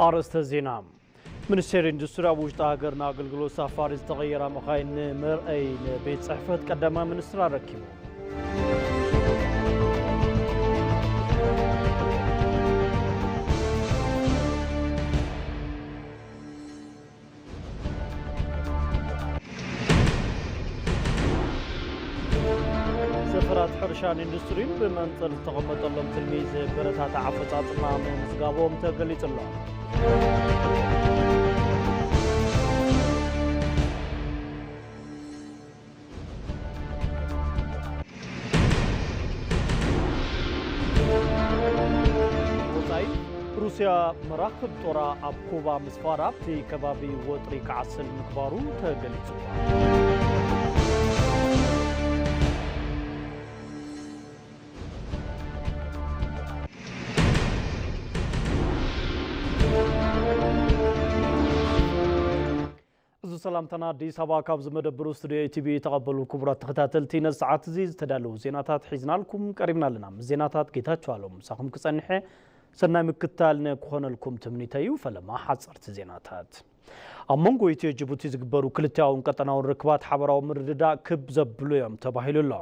ኣርእስተ ዜና። ሚኒስቴር ኢንዱስትሪ ኣብ ውሽጢ ሃገር ንኣገልግሎት ሳፋሪ ዝተቐየራ መኻይን ንመርኣይ ንቤት ጽሕፈት ቀዳማይ ሚኒስትር ኣረኪቡ። ዘፈራት ሕርሻን ኢንዱስትሪን ብመንጽር ዝተቐመጠሎም ትልሚ ዘበረታትዕ ኣፈጻጽማ ምምዝጋቦም ተገሊጹ ኣሎ። ወጻኢ፣ ሩስያ መራኽብ ጦራ ኣብ ኩባ ምስፋራ ኣብቲ ከባቢ ወጥሪ ክዓስል ምግባሩ ተገሊጹ። እዚ ሰላምታና ኣዲስ ኣበባ ካብ ዝመደብሩ ስቱድዮ ኢቲቪ ተቐበሉ። ክቡራት ተኸታተልቲ፣ ነዚ ሰዓት እዚ ዝተዳለዉ ዜናታት ሒዝናልኩም ቀሪብና ኣለና። ምስ ዜናታት ጌታቸው ኣሎም ምሳኹም ክጸንሐ ሰናይ ምክትታል ንክኾነልኩም ትምኒተይ እዩ። ፈለማ ሓጸርቲ ዜናታት። ኣብ መንጎ ኢትዮ ጅቡቲ ዝግበሩ ክልቲኣውን ቀጠናውን ርክባት ሓበራዊ ምርድዳእ ክብ ዘብሉ እዮም ተባሂሉ ኣሎ።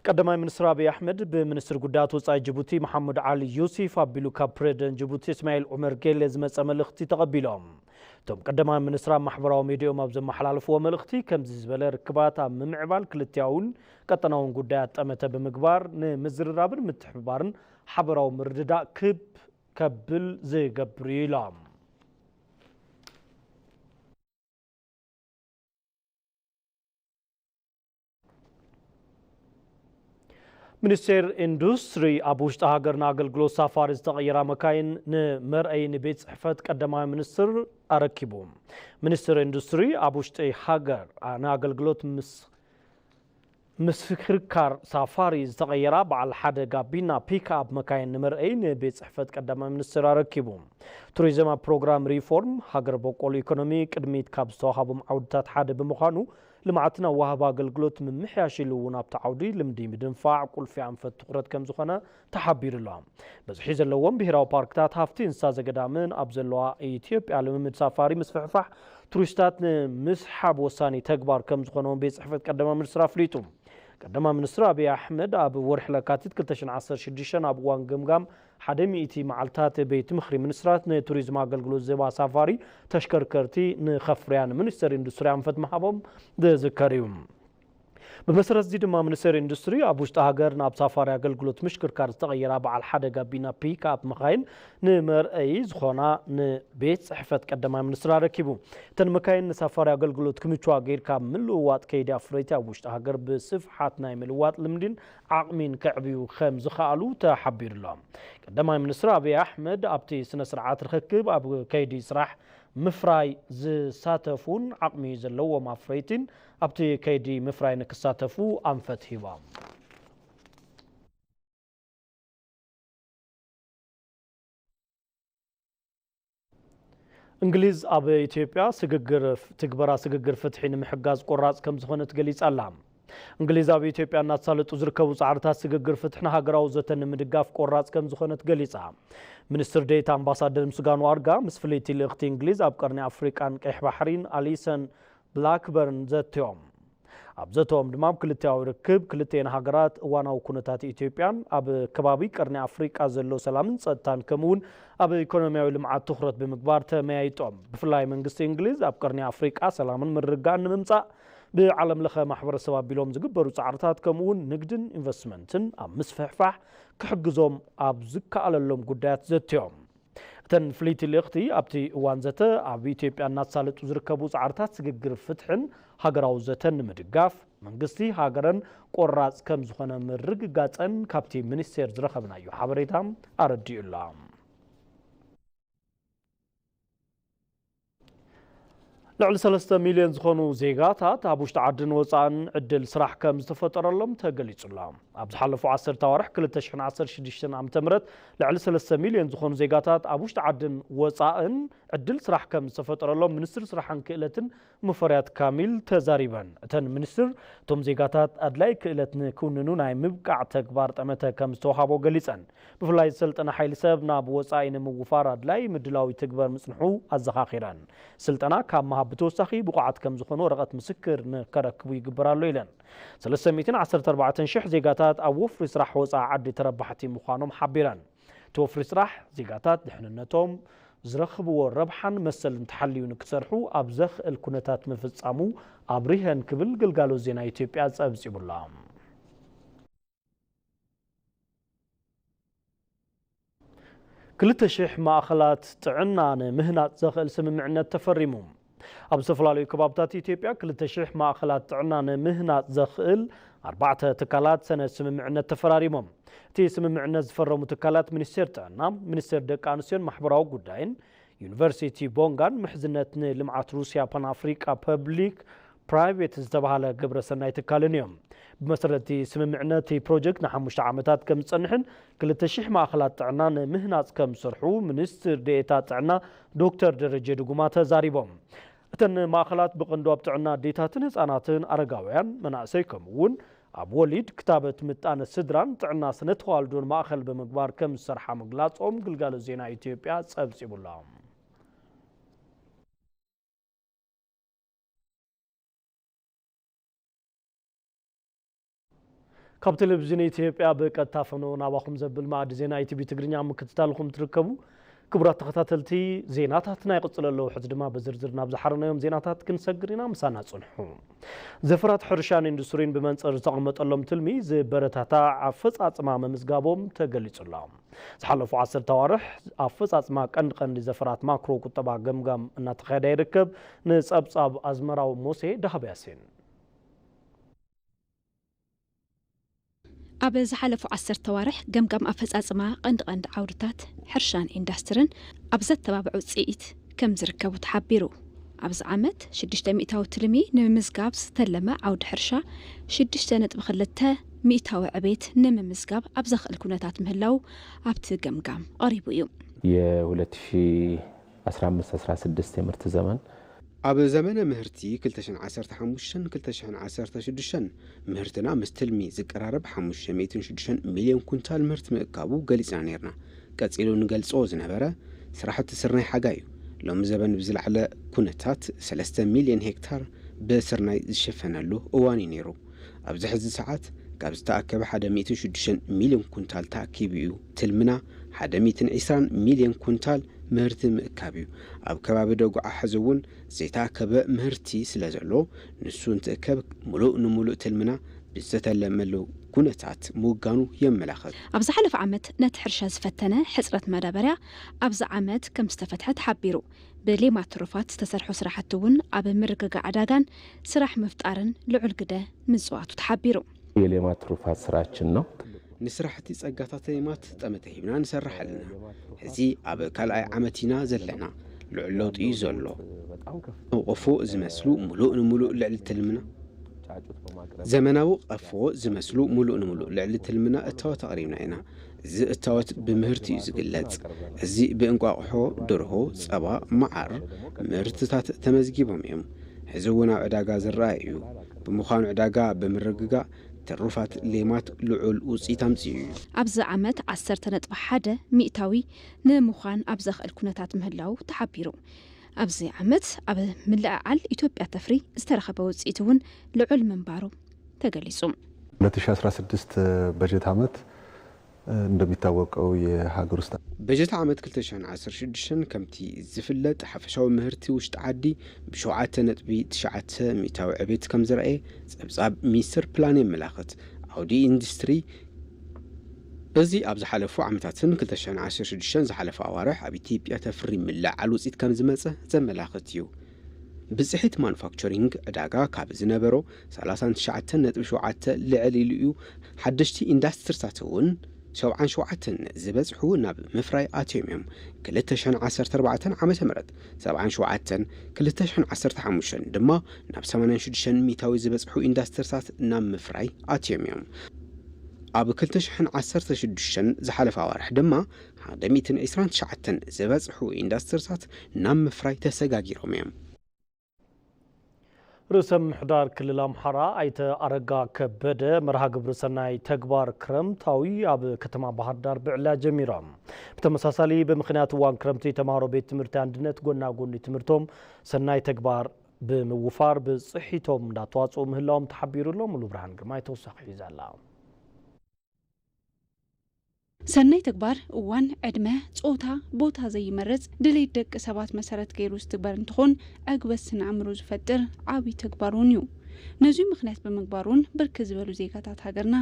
ቀዳማይ ሚኒስትር ኣብይ ኣሕመድ ብሚኒስትር ጉዳያት ወጻኢ ጅቡቲ መሓሙድ ዓሊ ዩሲፍ ኣቢሉ ካብ ፕሬዚደንት ጅቡቲ እስማኤል ዑመር ጌሌ ዝመጸ መልእኽቲ ተቐቢሎም። እቶም ቀዳማይ ሚኒስትር ኣብ ማሕበራዊ ሚዲያኦም ኣብ ዘመሓላለፍዎ መልእኽቲ፣ ከምዚ ዝበለ ርክባት ኣብ ምምዕባል ክልቲኣውን ቀጠናውን ጉዳያት ጠመተ ብምግባር ንምዝርራብን ምትሕብባርን ሓበራዊ ምርድዳእ ክብ ከብል ዝገብር እዩ ኢሎም። ሚኒስቴር ኢንዱስትሪ ኣብ ውሽጢ ሃገር ንኣገልግሎት ሳፋሪ ዝተቐየራ መካይን ንመርኣይ ንቤት ጽሕፈት ቀዳማይ ሚኒስትር ኣረኪቡ። ሚኒስትር ኢንዱስትሪ ኣብ ውሽጢ ሃገር ንኣገልግሎት ምስ ምስክርካር ሳፋሪ ዝተቐየራ በዓል ሓደ ጋቢና ፒክኣፕ መካይን ንመርኣይ ንቤት ጽሕፈት ቀዳማይ ሚኒስትር ኣረኪቡ። ቱሪዝም ኣብ ፕሮግራም ሪፎርም ሃገር በቆል ኢኮኖሚ ቅድሚት ካብ ዝተዋሃቦም ዓውድታት ሓደ ብምዃኑ፣ ልምዓትን ኣወሃህባ ኣገልግሎት ምምሕያሽ ኢሉ እውን ኣብቲ ዓውዲ ልምዲ ምድንፋዕ ቁልፊ ኣንፈት ትኹረት ከም ዝኾነ ተሓቢሩ ኣሎ። በዝሒ ዘለዎም ብሄራዊ ፓርክታት ሃፍቲ እንስሳ ዘገዳምን ኣብ ዘለዋ ኢትዮጵያ ልምምድ ሳፋሪ ምስፍሕፋሕ ቱሪስታት ንምስሓብ ወሳኒ ተግባር ከም ዝኾነ እውን ቤት ጽሕፈት ቀዳማይ ሚኒስትር ኣፍሊጡ። ቀዳማይ ሚኒስትር ኣብይ ኣሕመድ ኣብ ወርሒ ለካቲት ክልተ ሽሕን ዓሰርተ ሽዱሽተን ኣብ እዋን ገምጋም ሓደ ሚእቲ መዓልታት ቤት ምኽሪ ሚኒስትራት ንቱሪዝም ኣገልግሎት ዝህባ ሳፋሪ ተሽከርከርቲ ንኸፍርያ ንሚኒስቴር ኢንዱስትሪ ኣንፈት ምሃቦም ዝዝከር እዩ። ብመሰረት እዚ ድማ ሚኒስቴር ኢንዱስትሪ ኣብ ውሽጢ ሃገር ናብ ሳፋሪ ኣገልግሎት ምሽክርካር ዝተቐየራ በዓል ሓደ ጋቢና ፒክኣፕ መኻይን ንመርኣዪ ዝኾና ንቤት ጽሕፈት ቀዳማይ ሚኒስትር ኣረኪቡ። እተን መካይን ንሳፋሪ ኣገልግሎት ክምችዋ ገይርካ ምልውዋጥ ከይዲ ኣፍረይቲ ኣብ ውሽጢ ሃገር ብስፍሓት ናይ ምልዋጥ ልምዲን ዓቕሚን ከዕብዩ ከም ዝኸኣሉ ተሓቢሩ ኣሎ። ቀዳማይ ሚኒስትር ኣብይ ኣሕመድ ኣብቲ ስነ ስርዓት ርኽክብ ኣብ ከይዲ ስራሕ ምፍራይ ዝሳተፉን ዓቕሚ ዘለዎም ኣፍረይቲን ኣብቲ ከይዲ ምፍራይ ንክሳተፉ ኣንፈት ሂቦም። እንግሊዝ ኣብ ኢትዮጵያ ስግግር፣ ትግበራ ስግግር ፍትሒ ንምሕጋዝ ቆራጽ ከም ዝኾነት ገሊጻ ኣላ። እንግሊዝ ኣብ ኢትዮጵያ እናተሳለጡ ዝርከቡ ጻዕርታት ስግግር ፍትሕን ሃገራዊ ዘተን ንምድጋፍ ቆራጽ ከም ዝኾነት ገሊጻ። ሚኒስትር ዴኤታ ኣምባሳደር ምስጋኑ ኣርጋ ምስ ፍልይቲ ልእኽቲ እንግሊዝ ኣብ ቀርኒ ኣፍሪቃን ቀይሕ ባሕሪን ኣሊሰን ብላክበርን ዘትዮም። ኣብ ዘተኦም ድማ ኣብ ክልቲኣዊ ርክብ ክልቲኤን ሃገራት እዋናዊ ኩነታት ኢትዮጵያን ኣብ ከባቢ ቀርኒ ኣፍሪቃ ዘሎ ሰላምን ጸጥታን ከምኡ እውን ኣብ ኢኮኖሚያዊ ልምዓት ትኹረት ብምግባር ተመያይጦም። ብፍላይ መንግስቲ እንግሊዝ ኣብ ቀርኒ ኣፍሪቃ ሰላምን ምርግጋእን ንምምጻእ ብዓለም ለኸ ማሕበረሰብ ኣቢሎም ዝግበሩ ጻዕርታት ከምኡ እውን ንግድን ኢንቨስትመንትን ኣብ ምስፍሕፋሕ ክሕግዞም ኣብ ዝከኣለሎም ጉዳያት ዘትዮም። እተን ፍልይቲ ልእኽቲ ኣብቲ እዋን ዘተ ኣብ ኢትዮጵያ እናተሳለጡ ዝርከቡ ጻዕርታት ስግግር ፍትሕን ሃገራዊ ዘተን ንምድጋፍ መንግስቲ ሃገረን ቆራጽ ከም ዝኾነ ምርግጋጸን ካብቲ ሚኒስቴር ዝረኸብናዮ ሓበሬታ ኣረዲኡ ኣሎ። ልዕሊ ሰለስተ ሚልዮን ዝኾኑ ዜጋታት ኣብ ውሽጢ ዓድን ወጻእን ዕድል ስራሕ ከም ዝተፈጠረሎም ተገሊጹ ኣሎ። ኣብ ዝሓለፉ ዓሰርተ ኣዋርሕ ክልተ ሽሕን ዓሰርተ ሽዱሽተን ዓመተ ምህረት ልዕሊ ሰለስተ ሚልዮን ዝኾኑ ዜጋታት ኣብ ውሽጢ ዓድን ወጻእን ዕድል ስራሕ ከም ዝተፈጠረሎም ሚኒስትር ስራሕን ክእለትን ሙፈሪያት ካሚል ተዛሪበን። እተን ሚኒስትር፣ እቶም ዜጋታት ኣድላይ ክእለት ንክውንኑ ናይ ምብቃዕ ተግባር ጠመተ ከም ዝተዋሃቦ ገሊጸን። ብፍላይ ዝሰልጠነ ሓይሊ ሰብ ናብ ወጻኢ ንምውፋር ኣድላይ ምድላው ይትግበር ምጽንሑ ኣዘኻኺረን። ስልጠና ካብ ምሃብ ብተወሳኺ ብቑዓት ከም ዝኾኑ ወረቐት ምስክር ንከረክቡ ይግበር ኣሎ ኢለን። ሰለስተ ሚእትን ዓሰርተ ኣርባዕተን ሽሕ ዜጋታት ኣብ ወፍሪ ስራሕ ወጻኢ ዓዲ ተረባሕቲ ምዃኖም ሓቢረን። እቲ ወፍሪ ስራሕ ዜጋታት ድሕንነቶም፣ ዝረኽብዎ ረብሓን መሰልን ተሓልዩ ንክሰርሑ ኣብ ዘኽእል ኩነታት ምፍጻሙ ኣብሪሀን ክብል ግልጋሎት ዜና ኢትዮጵያ ጸብጺቡላ። ክልተ ሽሕ ማእኸላት ጥዕና ንምህናጽ ዘኽእል ስምምዕነት ተፈሪሙ። ኣብ ዝተፈላለዩ ከባብታት ኢትዮጵያ ክልተ ሽሕ ማእኸላት ጥዕና ንምህናጽ ዘኽእል ኣርባዕተ ትካላት ሰነድ ስምምዕነት ተፈራሪሞም። እቲ ስምምዕነት ዝፈረሙ ትካላት ሚኒስቴር ጥዕና፣ ሚኒስቴር ደቂ ኣንስትዮን ማሕበራዊ ጉዳይን፣ ዩኒቨርሲቲ ቦንጋን ምሕዝነት ንልምዓት ሩስያ ፓን ኣፍሪቃ ፐብሊክ ፕራይቬት ዝተባህለ ግብረሰናይ ትካልን እዮም። ብመሰረት እቲ ስምምዕነት፣ እቲ ፕሮጀክት ንሓሙሽተ ዓመታት ከም ዝጸንሕን ክልተ ሽሕ ማእኸላት ጥዕና ንምህናጽ ከም ዝሰርሑ ሚኒስትር ዴኤታ ጥዕና ዶክተር ደረጀ ድጉማ ተዛሪቦም። እተን ማእኸላት ብቐንዱ ኣብ ጥዕና ኣዴታትን ህጻናትን ኣረጋውያን፣ መናእሰይ ከምኡ እውን ኣብ ወሊድ፣ ክታበት፣ ምጣነ ስድራን ጥዕና ስነ ተዋልዶን ማእኸል ብምግባር ከም ዝሰርሓ ምግላጾም ግልጋሎት ዜና ኢትዮጵያ ጸብጺቡላ። ካብ ቴሌቪዥን ኢትዮጵያ ብቀጥታ ፈኖ ናባኹም ዘብል መኣዲ ዜና ኢቲቪ ትግርኛ ምክትታልኹም ትርከቡ። ክቡራት ተኸታተልቲ፣ ዜናታትና ይቕጽሉ ኣለዉ። ሕዚ ድማ ብዝርዝር ናብ ዝሓረናዮም ዜናታት ክንሰግር ኢና። ምሳና ጽንሑ። ዘፈራት ሕርሻን ኢንዱስትሪን ብመንጽር ዝተቐመጠሎም ትልሚ ዝበረታታዕ ኣፈጻጽማ ምምዝጋቦም ተገሊጹ ኣሎ። ዝሓለፉ ዓሰርተ ኣዋርሕ ኣፈጻጽማ ቀንዲ ቀንዲ ዘፈራት ማክሮ ቁጠባ ገምጋም እናተኻየደ ይርከብ። ንጸብጻብ ኣዝመራዊ ሞሴ ዳህብ ያሲን። ኣብ ዝሓለፉ ዓሰርተ ኣዋርሕ ገምጋም ኣፈጻጽማ ቀንዲ ቀንዲ ዓውድታት ሕርሻን ኢንዳስትርን ኣብ ዘተባብዕ ውጽኢት ከም ዝርከቡ ተሓቢሩ። ኣብዚ ዓመት ሽዱሽተ ሚእታዊ ትልሚ ንምምዝጋብ ዝተለመ ዓውዲ ሕርሻ ሽዱሽተ ነጥቢ ክልተ ሚእታዊ ዕቤት ንምምዝጋብ ኣብ ዘኽእል ኩነታት ምህላው ኣብቲ ገምጋም ቀሪቡ እዩ። የ2015-16 የምርት ዘመን ኣብ ዘመነ ምህርቲ ክልተ ሽሕን ዓሰርተ ሓሙሽተን ክልተ ሽሕን ዓሰርተ ሽዱሽተን ምህርትና ምስ ትልሚ ዝቀራረብ ሓሙሽተ ሚእትን ሽዱሽተን ሚልዮን ኩንታል ምህርቲ ምእካቡ ገሊጽና ነይርና። ቀጺሉ ንገልጾ ዝነበረ ስራሕቲ ስርናይ ሓጋይ እዩ። ሎሚ ዘበን ብዝለዓለ ኩነታት ሰለስተ ሚልዮን ሄክታር ብስርናይ ዝሽፈነሉ እዋን እዩ ነይሩ። ኣብዚ ሕዚ ሰዓት ካብ ዝተኣከበ ሓደ ሚእትን ሽዱሽተን ሚልዮን ኩንታል ተኣኪቡ እዩ። ትልምና ሓደ ሚእትን ዕስራን ሚልዮን ኩንታል ምህርቲ ምእካብ እዩ። ኣብ ከባቢ ደጉዓ ሕዚ እውን ዘይተኣከበ ምህርቲ ስለ ዘሎ ንሱ እንትእከብ ሙሉእ ንሙሉእ ትልምና ብዝተተለመሉ ኩነታት ምውጋኑ የመላኽት። ኣብ ዝሓለፈ ዓመት ነቲ ሕርሻ ዝፈተነ ሕፅረት ማዳበርያ ኣብዚ ዓመት ከም ዝተፈትሐ ተሓቢሩ። ብሌማት ትሩፋት ዝተሰርሑ ስራሕቲ እውን ኣብ ምርግጋእ ዕዳጋን ስራሕ ምፍጣርን ልዑል ግደ ምፅዋቱ ተሓቢሩ። የሌማት ትሩፋት ስራችን ነው። ንስራሕቲ ፀጋታት ሌማት ጠመተ ሂብና ንሰርሕ ኣለና። ሕዚ ኣብ ካልኣይ ዓመት ኢና ዘለና። ልዑል ለውጢ እዩ ዘሎ። ቀፎ ዝመስሉ ሙሉእ ንሙሉእ ልዕሊ ትልምና ዘመናዊ ቀፎ ዝመስሉ ሙሉእ ንሙሉእ ልዕሊ ትልምና እታወት ኣቕሪብና ኢና። እዚ እታወት ብምህርቲ እዩ ዝግለጽ። እዚ ብእንቋቑሖ፣ ደርሆ፣ ጸባ፣ መዓር ምህርትታት ተመዝጊቦም እዮም። ሕዚ እውን ኣብ ዕዳጋ ዝረኣይ እዩ። ብምዃኑ ዕዳጋ ብምርግጋእ ትሩፋት ሌማት ልዑል ውፅኢት ኣምፅኡ እዩ። ኣብዚ ዓመት ዓሰርተ ነጥቢ ሓደ ሚእታዊ ንምዃን ኣብ ዘኽእል ኩነታት ምህላው ተሓቢሩ። ኣብዚ ዓመት ኣብ ምልዕዓል ኢትዮጵያ ተፍሪ ዝተረኸበ ውፅኢት እውን ልዑል ምንባሩ ተገሊፁ። ሁለት ሺ አስራ ስድስት በጀት ዓመት እንደሚታወቀው የሀገር ውስጥ በጀት ዓመት ክልተ ሽሕን ዓሰርተ ሽዱሽተን ከምቲ ዝፍለጥ ሓፈሻዊ ምህርቲ ውሽጢ ዓዲ ብሸውዓተ ነጥቢ ትሽዓተ ሚእታዊ ዕቤት ከም ዝረኣየ ፀብፃብ ሚኒስትር ፕላን የመላኽት። ዓውዲ ኢንዱስትሪ እዚ ኣብ ዝሓለፉ ዓመታትን ክልተ ሽሕን ዓሰርተ ሽዱሽተን ዝሓለፈ ኣዋርሕ ኣብ ኢትዮጵያ ተፍሪ ምልዕዓል ውፅኢት ከም ዝመፀ ዘመላኽት እዩ። ብፅሒት ማኑፋክቸሪንግ ዕዳጋ ካብ ዝነበሮ ሰላሳን ትሽዓተን ነጥቢ ሸውዓተ ልዕል ኢሉ እዩ። ሓደሽቲ ኢንዳስትሪታት እውን ሰብዓን ሸውዓተን ዝበፅሑ ናብ ምፍራይ ኣትዮም እዮም። ክልተ ሽሕን ዓሰርተ ኣርባዕተን ዓመተ ምህረት ሰብዓን ሸውዓተን፣ ክልተ ሽሕን ዓሰርተ ሓሙሽተን ድማ ናብ ሰማንያን ሽዱሽተን ሚእታዊ ዝበፅሑ ኢንዳስትሪታት ናብ ምፍራይ ኣትዮም እዮም። ኣብ ክልተ ሽሕን ዓሰርተ ሽዱሽተን ዝሓለፈ ኣዋርሕ ድማ ሓደ ሚእትን ዕስራን ትሽዓተን ዝበጽሑ ኢንዳስትሪታት ናብ ምፍራይ ተሰጋጊሮም እዮም። ርእሰ ምምሕዳር ክልል ኣምሓራ ኣይተ ኣረጋ ከበደ መርሃ ግብሪ ሰናይ ተግባር ክረምታዊ ኣብ ከተማ ባህር ዳር ብዕላ ጀሚሮም። ብተመሳሳሊ ብምኽንያት እዋን ክረምቲ ተምሃሮ ቤት ትምህርቲ ኣንድነት ጎና ጎኒ ትምህርቶም ሰናይ ተግባር ብምውፋር ብፅሒቶም እንዳተዋፅኡ ምህላዎም ተሓቢሩ ኣሎ። ሙሉ ብርሃን ግርማይ ተወሳኺ ሒዛ ኣላ። ሰናይ ተግባር እዋን፣ ዕድመ፣ ጾታ፣ ቦታ ዘይመርጽ ድሌት ደቂ ሰባት መሰረት ገይሩ ዝትግበር እንትኾን ዕግበት ስነ ኣእምሮ ዝፈጥር ዓብዪ ተግባር እውን እዩ። ነዙይ ምኽንያት ብምግባር እውን ብርክት ዝበሉ ዜጋታት ሃገርና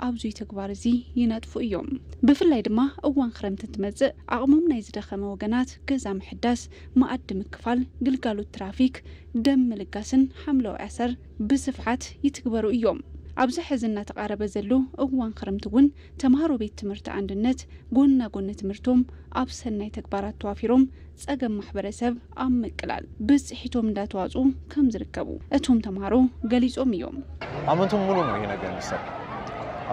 ኣብዙይ ተግባር እዚ ይነጥፉ እዮም። ብፍላይ ድማ እዋን ክረምቲ እንትመጽእ ዓቕሞም ናይ ዝደኸመ ወገናት ገዛ ምሕዳስ፣ መኣዲ ምክፋል፣ ግልጋሎት ትራፊክ፣ ደም ምልጋስን ሓምለዋይ ኣሰር ብስፍሓት ይትግበሩ እዮም። ኣብዚ ሕዚ እናተቓረበ ዘሎ እዋን ክረምቲ እውን ተምሃሮ ቤት ትምህርቲ ኣንድነት ጎና ጎኒ ትምህርቶም ኣብ ሰናይ ተግባራት ተዋፊሮም ጸገም ማሕበረሰብ ኣብ ምቅላል ብጽሒቶም እንዳተዋጽኡ ከም ዝርከቡ እቶም ተምሃሮ ገሊጾም እዮም። ዓመቱን ሙሉ ነው ይሄ ነገር የሚሰራው።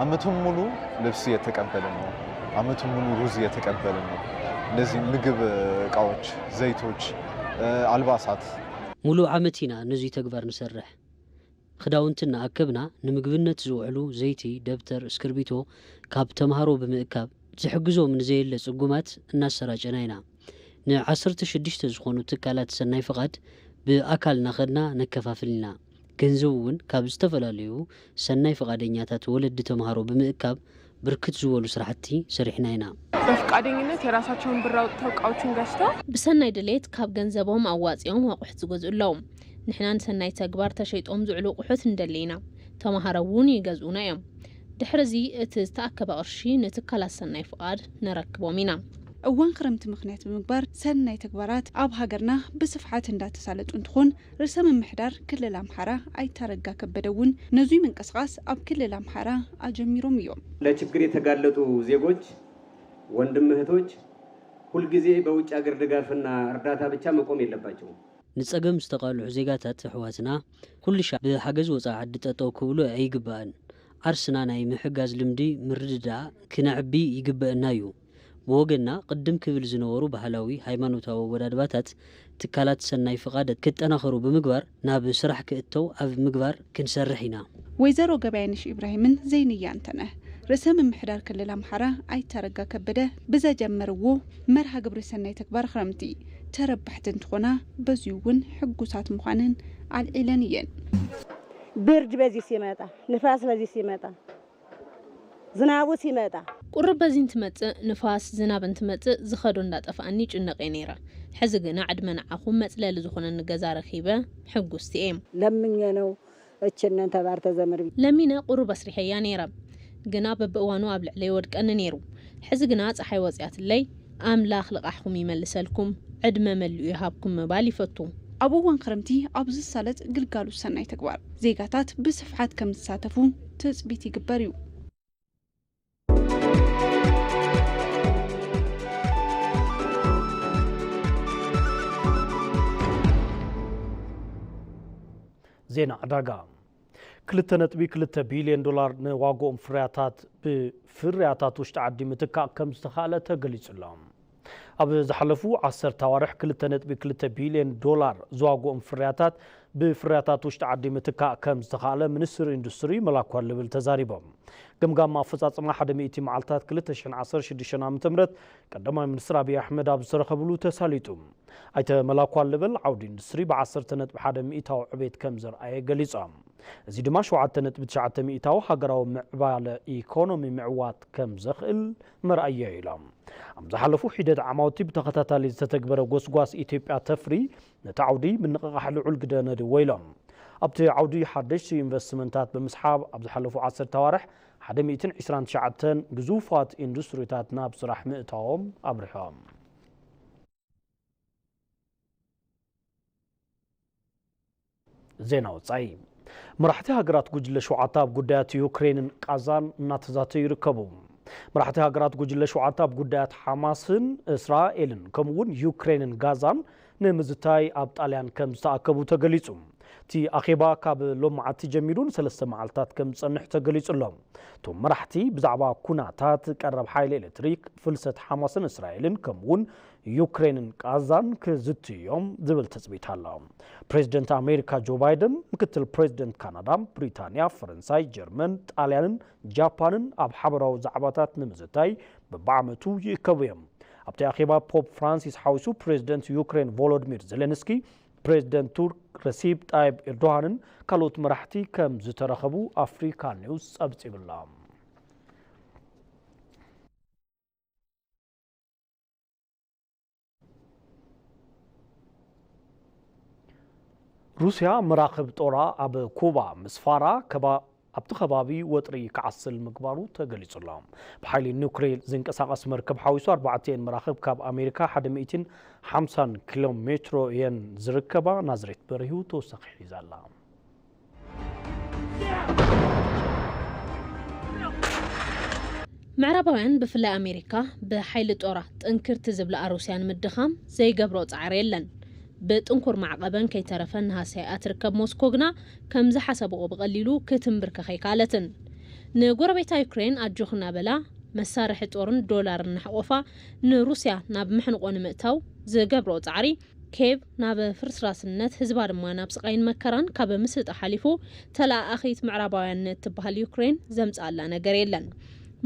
ዓመቱን ሙሉ ልብስ እየተቀበልን ነው። ዓመቱን ሙሉ ሩዝ እየተቀበልን ነው። እነዚህ ምግብ እቃዎች፣ ዘይቶች፣ እ፣ አልባሳት። ሙሉ ዓመት ኢና ነዙይ ተግባር ንሰርሕ። ክዳውንቲ እናኣከብና ንምግብነት ዝውዕሉ ዘይቲ፣ ደብተር፣ እስክርቢቶ ካብ ተምሃሮ ብምእካብ ዝሕግዞም ንዘየለ ጽጉማት እናሰራጨና ኢና። ንዓሰርተ ሽዱሽተ ዝኾኑ ትካላት ሰናይ ፍቓድ ብኣካል እናኸድና ነከፋፍል ኢና። ገንዘብ እውን ካብ ዝተፈላለዩ ሰናይ ፍቓደኛታት ወለዲ ተምሃሮ ብምእካብ ብርክት ዝበሉ ስራሕቲ ሰሪሕና ኢና። በፍቃደኝነት የራሳቸውን ብር አውጥተው እቃዎችን ገዝተው ብሰናይ ድሌት ካብ ገንዘቦም ኣዋፂኦም ኣቑሑት ዝገዝኡ ኣለዉ። ንሕና ንሰናይ ተግባር ተሸይጦም ዝውዕሉ ኣቑሑት ንደሊ ኢና። ተምሃሮ እውን ይገዝኡና እዮም። ድሕሪ እዚ እቲ ዝተኣከበ ቅርሺ ንትካላት ሰናይ ፍቓድ ነረክቦም ኢና። እዋን ክረምቲ ምኽንያት ብምግባር ሰናይ ተግባራት ኣብ ሃገርና ብስፍሓት እንዳተሳለጡ እንትኾን ርእሰ ምምሕዳር ክልል ኣምሓራ ኣይተ ኣረጋ ከበደ እውን ነዙይ ምንቅስቃስ ኣብ ክልል ኣምሓራ ኣጀሚሮም እዮም። ለችግር የተጋለጡ ዜጎች፣ ወንድም እህቶች ሁልጊዜ በውጭ ሀገር ድጋፍና እርዳታ ብቻ መቆም የለባቸውም። ንጸገም ዝተቓልዑ ዜጋታት ኣሕዋትና ኩሉ ሻዕ ብሓገዝ ወጻኢ ዓዲ ጠጠው ክብሉ ኣይግባእን። ዓርስና ናይ ምሕጋዝ ልምዲ ምርድዳእ ክነዕቢ ይግበአና እዩ። ብወገንና ቅድም ክብል ዝነበሩ ባህላዊ ሃይማኖታዊ ኣወዳድባታት ትካላት ሰናይ ፍቓድ ክጠናኸሩ ብምግባር ናብ ስራሕ ክእተው ኣብ ምግባር ክንሰርሕ ኢና። ወይዘሮ ገበያነሽ ኢብራሂምን ዘይንያ ኣንተነህ ርእሰ ምምሕዳር ክልል ኣምሓራ ኣይተ ኣረጋ ከበደ ብዘጀመርዎ መርሃ ግብሪ ሰናይ ተግባር ክረምቲ ተረባሕቲ እንትኾና በዚሁ እውን ሕጉሳት ምዃነን ኣልዒለን እየን። ብርድ በዚህ ሲመጣ፣ ንፋስ በዚህ ሲመጣ፣ ዝናቡ ሲመጣ። ቁሩብ በዚ እንትመጽእ፣ ንፋስ፣ ዝናብ እንትመጽእ ዝኸዶ እንዳጠፋኣኒ ይጭነቕ እየ ነይረ። ሕዚ ግና ዕድመ ንዓኹም መጽለሊ ዝኾነኒ ገዛ ረኺበ ሕጉስቲ እየ። ለምኘ ነው እችነን ተባር ተዘምር። ለሚነ ቁሩብ ኣስሪሐያ ነይረ፣ ግና በብእዋኑ ኣብ ልዕለይ ወድቀኒ ነይሩ። ሕዚ ግና ጸሓይ ወጺኣትለይ፣ ኣምላኽ ልቓሕኩም ይመልሰልኩም፣ ዕድመ መሊኡ ይሃብኩም ምባል ይፈቱ። ኣብ እዋን ክረምቲ ኣብ ዝሳለጥ ግልጋሎት ሰናይ ተግባር ዜጋታት ብስፍሓት ከም ዝሳተፉ ትጽቢት ይግበር እዩ። ዜና ዕዳጋ። ክልተ ነጥቢ ክልተ ቢልዮን ዶላር ንዋግኦም ፍርያታት ብፍርያታት ውሽጢ ዓዲ ምትካእ ከም ዝተኻእለ ተገሊጹ ኣሎ። ኣብ ዝሓለፉ ዓሰርተ ኣዋርሕ ክልተ ነጥቢ ክልተ ቢልዮን ዶላር ዝዋግኦም ፍርያታት ብፍርያታት ውሽጢ ዓዲ ምትካእ ከም ዝተኻእለ ሚኒስትር ኢንዱስትሪ መላኩ ኣለበል ተዛሪቦም። ገምጋም ኣፈጻጽማ ሓደ ሚእቲ መዓልታት ክልተ ሽሕን ዓሰርተ ሽዱሽተን ዓመተ ምህረት ቀዳማይ ሚኒስትር ኣብይ ኣሕመድ ኣብ ዝተረኸብሉ ተሳሊጡ። ኣይተ መላኩ ኣለበል ዓውዲ ኢንዱስትሪ ብዓሰርተ ነጥቢ ሓደ ሚእታዊ ዕቤት ከም ዘርኣየ ገሊጾም። እዚ ድማ ሸውዓተ ነጥቢ ትሽዓተ ሚእታዊ ሃገራዊ ምዕባለ ኢኮኖሚ ምዕዋት ከም ዘኽእል መርኣያ እዩ ኢሎም። ኣብ ዝሓለፉ ሒደት ዓማውቲ ብተኸታታሊ ዝተተግበረ ጎስጓስ ኢትዮጵያ ተፍሪ ነቲ ዓውዲ ምንቕቓሕ ልዑል ግደ ነድዎ ኢሎም። ኣብቲ ዓውዲ ሓደሽቲ ኢንቨስትመንታት ብምስሓብ ኣብ ዝሓለፉ ዓሰርተ ኣዋርሕ ሓደ ሚእትን ዕስራን ትሽዓተን ግዙፋት ኢንዱስትሪታት ናብ ስራሕ ምእታዎም ኣብሪሖም። ዜና ወጻኢ። መራሕቲ ሃገራት ጉጅለ ሸውዓተ ኣብ ጉዳያት ዩክሬንን ቃዛን እናተዛተዩ ይርከቡ። መራሕቲ ሃገራት ጉጅለ ሸውዓተ ኣብ ጉዳያት ሓማስን እስራኤልን ከምኡ እውን ዩክሬንን ጋዛን ንምዝታይ ኣብ ጣልያን ከም ዝተኣከቡ ተገሊጹ። እቲ ኣኼባ ካብ ሎማዓንቲ ጀሚሩ ንሰለስተ መዓልታት ከም ዝጸንሕ ተገሊጹ ኣሎ። እቶም መራሕቲ ብዛዕባ ኩናታት፣ ቀረብ ሓይሊ ኤሌክትሪክ፣ ፍልሰት ሓማስን እስራኤልን፣ ከምኡውን ዩክሬንን ቃዛን ክዝትዩ እዮም ዝብል ትጽቢት ኣሎ። ፕሬዚደንት ኣሜሪካ ጆ ባይደን፣ ምክትል ፕሬዚደንት ካናዳ፣ ብሪታንያ፣ ፈረንሳይ፣ ጀርመን፣ ጣልያንን ጃፓንን ኣብ ሓበራዊ ዛዕባታት ንምዝታይ በብዓመቱ ይእከቡ እዮም። ኣብቲ ኣኼባ ፖፕ ፍራንሲስ ሓዊሱ ፕሬዚደንት ዩክሬን ቮሎዲሚር ዜሌንስኪ፣ ፕሬዚደንት ቱርክ ረሲብ ጣይብ ኤርዶሃንን ካልኦት መራሕቲ ከም ዝተረኸቡ ኣፍሪካ ኒውስ ጸብጺብላ። ሩስያ መራኽብ ጦራ ኣብ ኩባ ምስፋራ፣ ከባ-፣ ኣብቲ ከባቢ ወጥሪ ክዓስል ምግባሩ ተገሊጹ ኣሎ። ብሓይሊ ኑክሌር ዝንቀሳቐስ መርከብ ሓዊሱ ኣርባዕተ እየን መራኽብ ካብ ኣሜሪካ ሓደ ሚእትን ሓምሳን ኪሎ ሜትሮ እየን ዝርከባ። ናዝሬት በሪሁ ተወሳኺ ሒዛ ኣላ። ምዕራባውያን ብፍላይ ኣሜሪካ ብሓይሊ ጦራ ጥንክርቲ ዝብልኣ ሩስያ ንምድኻም ዘይገብሮ ጻዕሪ የለን። ብጥንኩር ማዕቐበን ከይተረፈ ንሃስያኣ ትርከብ ሞስኮ ግና ከም ዝሓሰብኦ ብቐሊሉ ክትንብርከኽ ኣይከኣለትን። ንጎረቤታ ዩክሬን ኣጆኽ እናበላ መሳርሒ ጦርን ዶላርን እናሕቆፋ ንሩስያ ናብ ምሕንቆ ንምእታው ዝገብርኦ ጻዕሪ ኬቭ ናብ ፍርስራስነት ህዝባ ድማ ናብ ስቓይን መከራን ካብ ምስጣ ሓሊፉ ተለኣኣኺት ምዕራባውያን ንእትበሃል ዩክሬን ዘምጽኣላ ነገር የለን።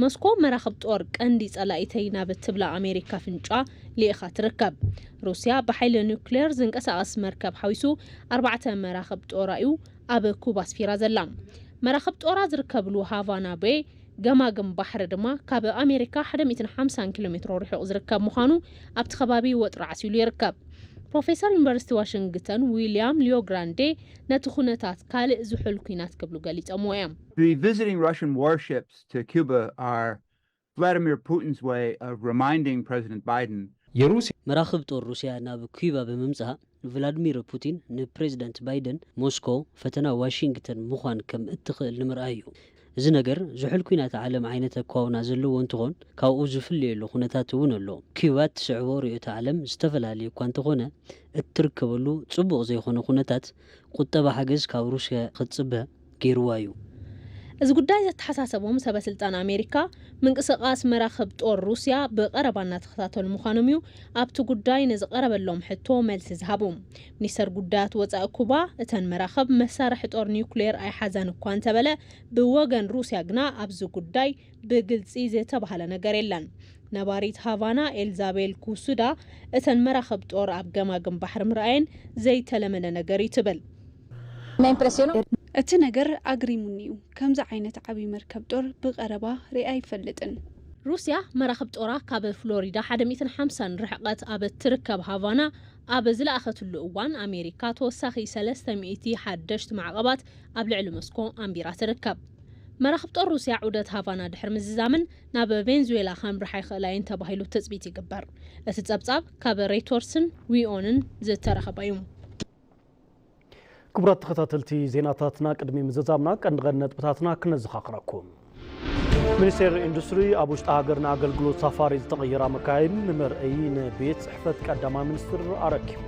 ሞስኮ መራኽብ ጦር ቀንዲ ጸላኢተይ ናብ እትብላ ኣሜሪካ ፍንጫ ልኢኻ ትርከብ። ሩስያ ብሓይሊ ኒውክሌር ዝንቀሳቐስ መርከብ ሓዊሱ ኣርባዕተ መራኽብ ጦራ እዩ ኣብ ኩባ ኣስፊራ ዘላ። መራኽብ ጦራ ዝርከብሉ ሃቫና ቤ ገማግም ባሕሪ ድማ ካብ ኣሜሪካ ሓደ ሚእትን ሓምሳን ኪሎ ሜትሮ ርሑቕ ዝርከብ ምዃኑ ኣብቲ ከባቢ ወጥሪ ዓሲሉ ይርከብ። ፕሮፌሰር ዩኒቨርሲቲ ዋሽንግተን ዊልያም ሊዮግራንዴ ነቲ ኩነታት ካልእ ዝሑል ኲናት ክብሉ ገሊጾምዎ እዮም። Revisiting Russian warships to Cuba are Vladimir Putin's way of reminding President Biden የሩስያ መራኽብ ጦር ሩስያ ናብ ኩባ ብምምጻእ ቭላድሚር ፑቲን ንፕሬዝደንት ባይደን ሞስኮ ፈተና ዋሺንግተን ምዃን ከም እትኽእል ንምርኣይ እዩ። እዚ ነገር ዝሑል ኲናት ዓለም ዓይነት ኣኳውና ዘለዎ እንትኾን ካብኡ ዝፍለየሉ ኩነታት እውን ኣሎ። ኩባ እትስዕቦ ርእዮተ ዓለም ዝተፈላለየ እኳ እንተኾነ እትርከበሉ ጽቡቕ ዘይኮነ ኩነታት ቁጠባ ሓገዝ ካብ ሩስያ ክትጽበ ገይርዋ እዩ። እዚ ጉዳይ ዘተሓሳሰቦም ሰበ ስልጣን ኣሜሪካ ምንቅስቓስ መራኽብ ጦር ሩስያ ብቐረባ እናተኸታተሉ ምዃኖም እዩ ኣብቲ ጉዳይ ንዝቐረበሎም ሕቶ መልሲ ዝሃቡ። ሚኒስተር ጉዳያት ወፃኢ ኩባ እተን መራኽብ መሳርሒ ጦር ኒውክሌር ኣይሓዛን እኳ እንተበለ ብወገን ሩስያ ግና ኣብዚ ጉዳይ ብግልፂ ዝተባህለ ነገር የለን። ነባሪት ሃቫና ኤልዛቤል ኩሱዳ እተን መራኽብ ጦር ኣብ ገማግም ባሕሪ ምርኣየን ዘይተለመደ ነገር እዩ ትብል። እቲ ነገር ኣግሪሙኒ እዩ። ከምዚ ዓይነት ዓብዪ መርከብ ጦር ብቐረባ ሪኣ ኣይፈልጥን። ሩስያ መራኽብ ጦራ ካብ ፍሎሪዳ ሓደ ሚእትን ሓምሳን ርሕቐት ኣብ እትርከብ ሃቫና ኣብ ዝለኣኸትሉ እዋን ኣሜሪካ ተወሳኺ ሰለስተ ሚእቲ ሓደሽቲ ማዕቐባት ኣብ ልዕሊ ሞስኮ ኣንቢራ ትርከብ። መራኽብ ጦር ሩስያ ዑደት ሃቫና ድሕሪ ምዝዛምን ናብ ቬንዙዌላ ከምርሓ ይኽእላ እየን ተባሂሉ ትፅቢት ይግበር። እቲ ፀብፃብ ካብ ሬይተርስን ዊኦንን ዝተረኸበ እዩ። ክቡራት ተኸታተልቲ ዜናታትና ቅድሚ ምዝዛምና ቀንዲ ቀንዲ ነጥብታትና ክነዘኻኽረኩም። ሚኒስቴር ኢንዱስትሪ ኣብ ውሽጢ ሃገር ንኣገልግሎት ሳፋሪ ዝተቐየራ መካይን ንመርኣዪ ንቤት ጽሕፈት ቀዳማይ ሚኒስትር ኣረኪቡ።